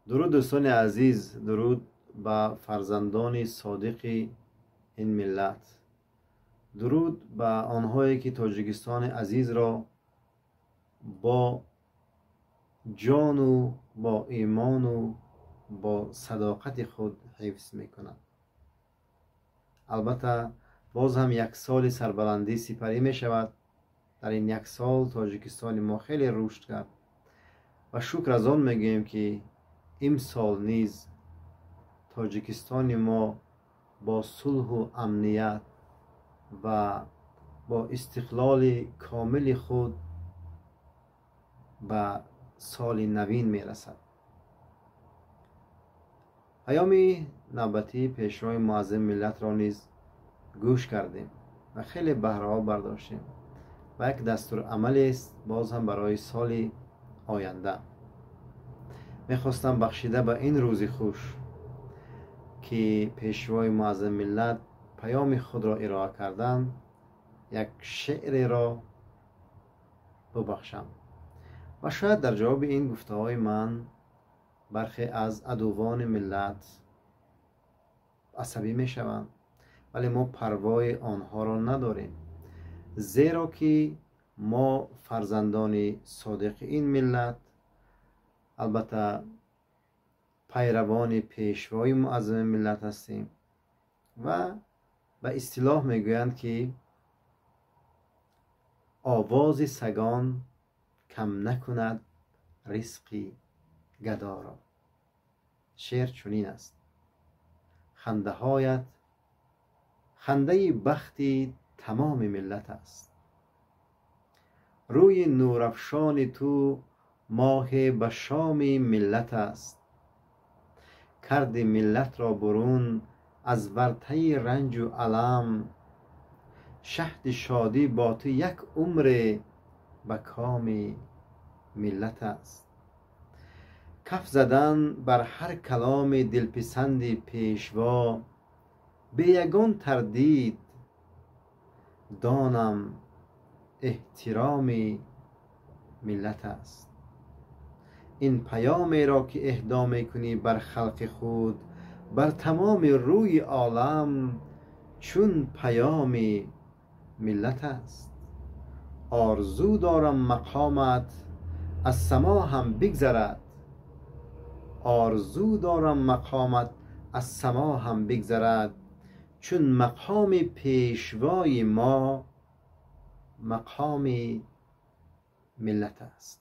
Дуруд, дӯстони азиз, дуруд ба фарзандони содиқи ин миллат, дуруд ба онҳое, ки Тоҷикистони азизро бо ҷону бо имону бо садоқати худ ҳифз мекунанд. Албатта, боз ҳам як соли сарбаландӣ сипарӣ мешавад. Дар ин як сол Тоҷикистони мо хеле рушд кард ва шукр аз он мегӯем, ки имсол низ Тоҷикистони мо бо сулҳу амният ва бо истиқлоли комили худ ба соли навин мерасад. Паёми навбатии Пешвои муаззами миллатро низ гӯш кардем ва хеле баҳраҳо бардоштем ва як дастурамалест боз ҳам барои соли оянда. Мехостам бахшида ба ин рӯзи хуш, ки Пешвои муаззами миллат паёми худро ироа карданд, як шеъреро бубахшам ва шояд дар ҷавоби ин гуфтаҳои ман бархе аз адувони миллат асабӣ мешаванд, вале мо парвои онҳоро надорем, зеро ки мо фарзандони содиқи ин миллат, албатта, пайравони Пешвои муаззами миллат ҳастем. Ва ба истилоҳ мегӯянд, ки овози сагон кам накунад ризқи гадоро. Шеър чунин аст: хандаҳоят хандаи бахти тамоми миллат аст, рӯи нурафшони ту моҳе ба шоми миллат аст. Карди миллатро бурун аз вартаи ранҷу алам, шаҳди шодӣ бо ту як умре ба коми миллат аст. Каф задан бар ҳар каломи дилписанди Пешво бе ягон тардид донам эҳтироми миллат аст. Ин паёмеро, ки эҳдо мекунӣ бар халқи худ, бар тамоми рӯи олам чун паёми миллат аст. Орзу дорам, мақомат аз само ҳам бигзарад, орзу дорам, мақомат аз само ҳам бигзарад, чун мақоми Пешвои мо мақоми миллат аст.